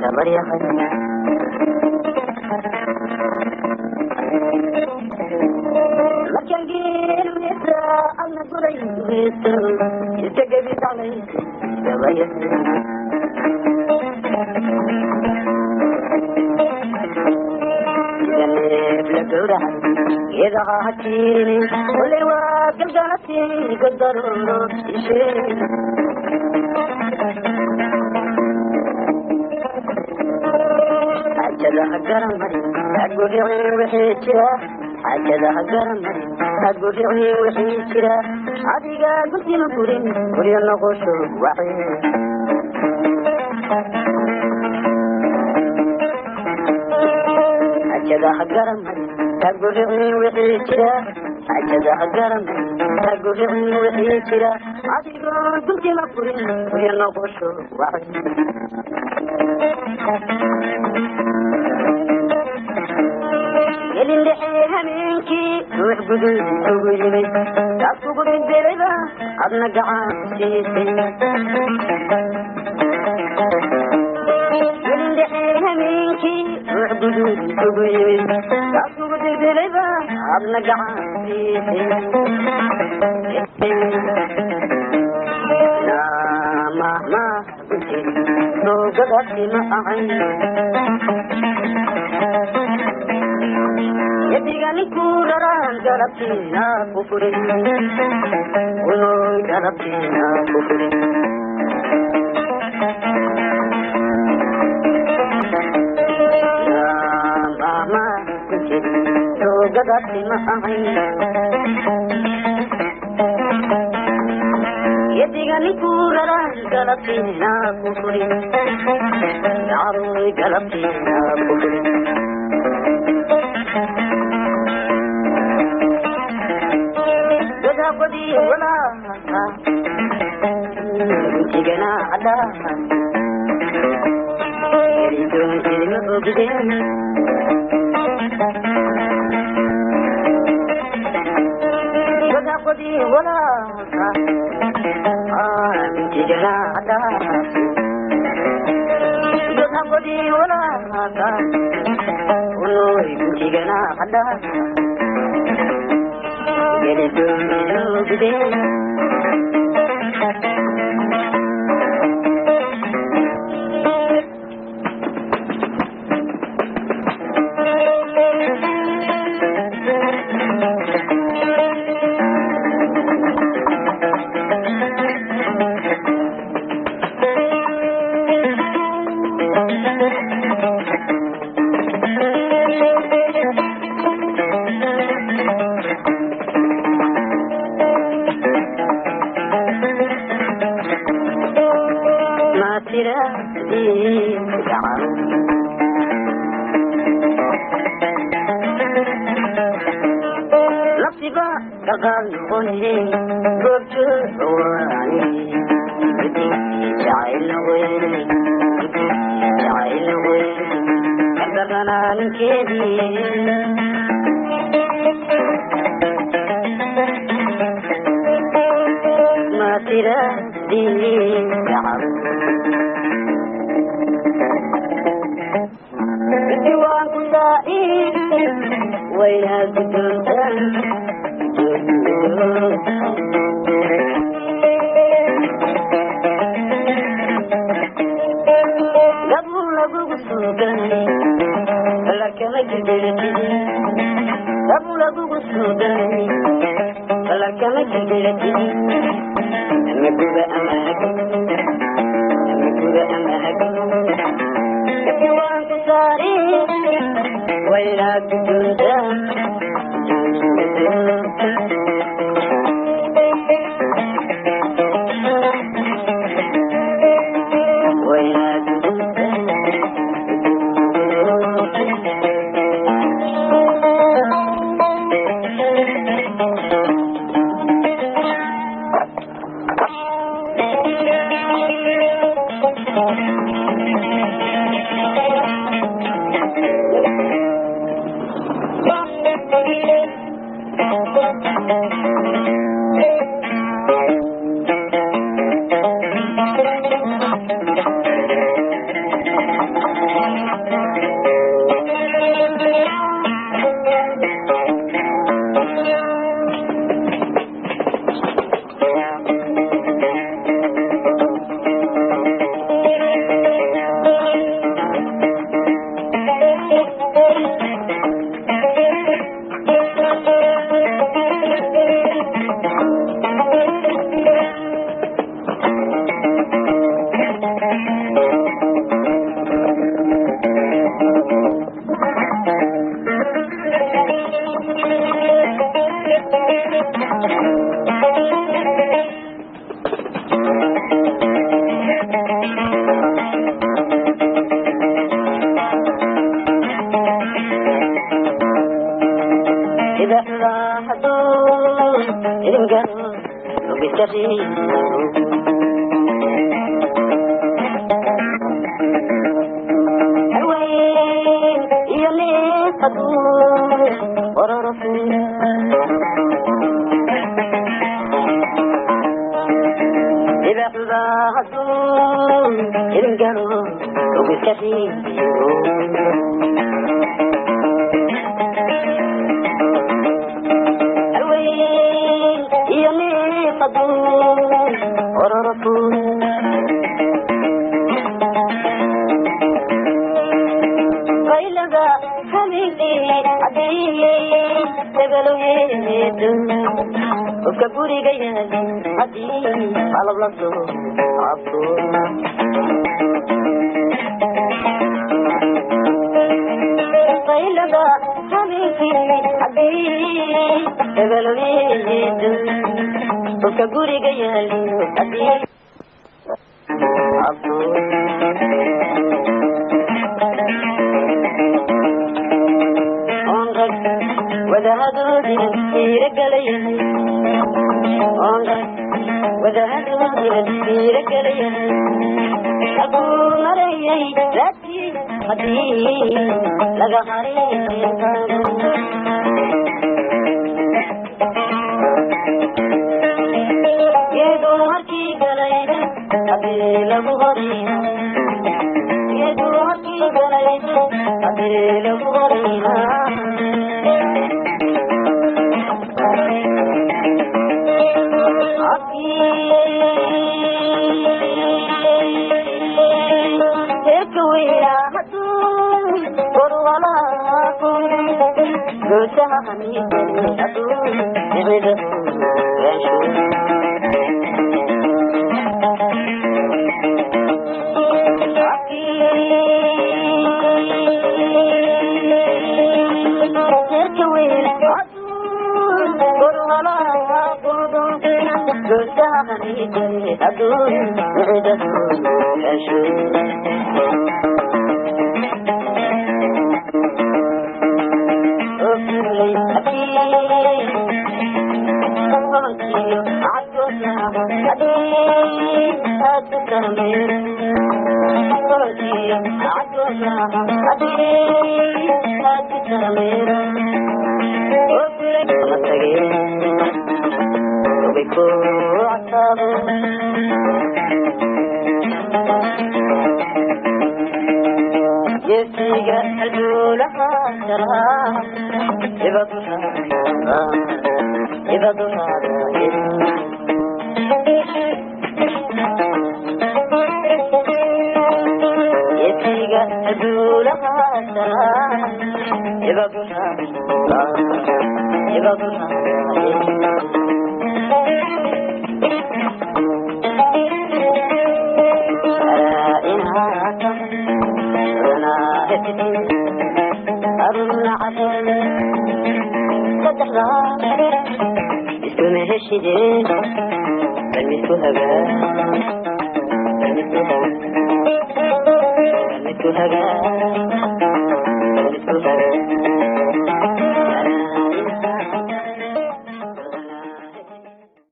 Gabaryahay markaan geelisa adna gurayso inta gebi dhaclaysa gabaryahay la gowraca geedaha ha jiirin kolay waa galgalati godaro ishee xaajada ha garamari haguricin wixii jira xaajada ha garamari haguricin wixii jira adiga guntima gurin guryo noqosho waxay xaajada ha garamari haguricin wixii jira xaajada ha garamari haguricin wixii jira adiga guntima gurin guryo noqosho waxay gelin dhexe hameenkii ruux gudub ugu yimid kaas kugu bedelayba adna gacan siisay gelin dhexe hameenkii ruux gudub ugu yimid kaas kugu bedelayba adna gacan siisay ma soogadaasi ma ahayn yadiga ninkuu raraan galabtiina ku furin unoy galabtiina ku furin ma soogadaasi ma ahayn yadiga ninkuu raraan galabtiina ku furin yaroy galabtiina ku furin godaqodi walaaha guntigana cadaaha eridoonkeema ogdeen godaqodi walaaha guntigana cadaaha godaqodi walaaha unoy guntigana cadaaha gelidoon Bye.